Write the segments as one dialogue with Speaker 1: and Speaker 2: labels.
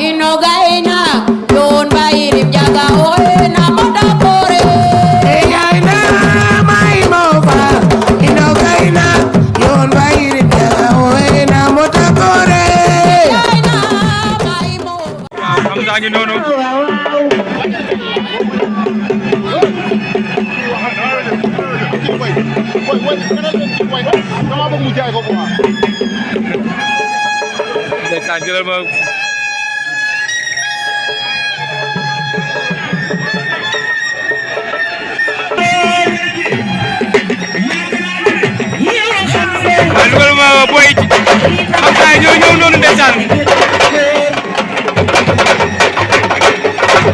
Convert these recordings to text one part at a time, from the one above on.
Speaker 1: Inogaina yon bairim jaga oena modapore
Speaker 2: Eyaina maimova Inogaina yon bairim jaga oena modapore
Speaker 1: Eyaina maimova
Speaker 3: Hamza ngi noonu ndeysaan jëlal ma dugal ma boy xam saa ñëw noonu ndeysaan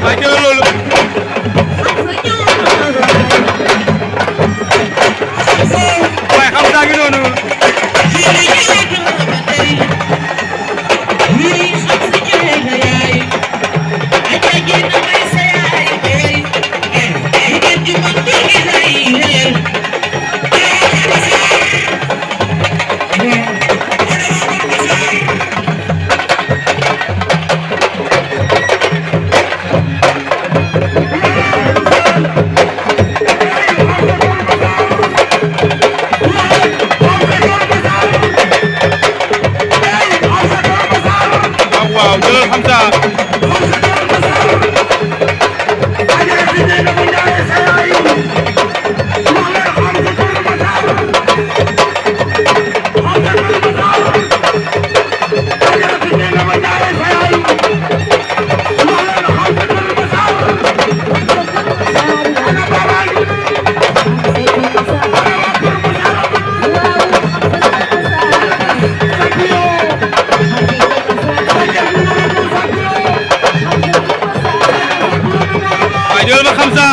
Speaker 3: waa jëlal loolu waaye xam saa ngi noonu waaw jëlal Hamza waaw jëlal ma Hamza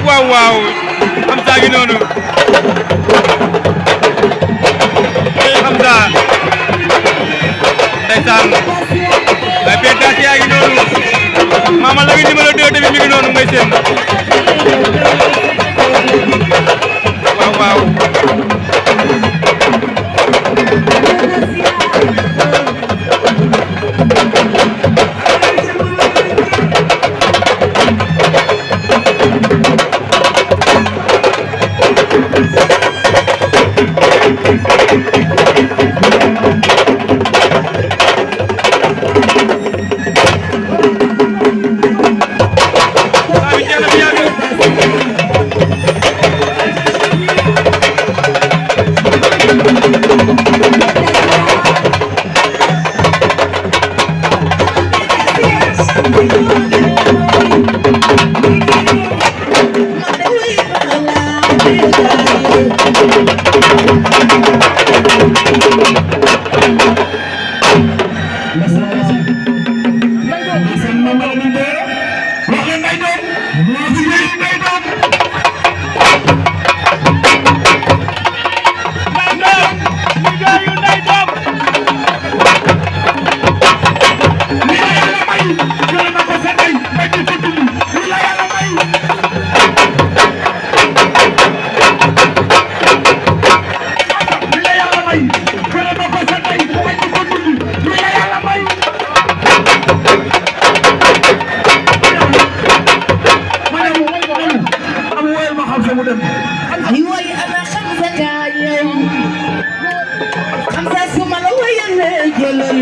Speaker 3: waaw Hamza ngi noonu Hamza ndeysaan ay pédase yaa ngi noonu Mama Lamine numéro 2 tamit mi ngi noonu ngay seen waaw
Speaker 2: Xamza mu dem
Speaker 4: ay way ana Xamza kaayam Xamza su ma la wayalee jëlal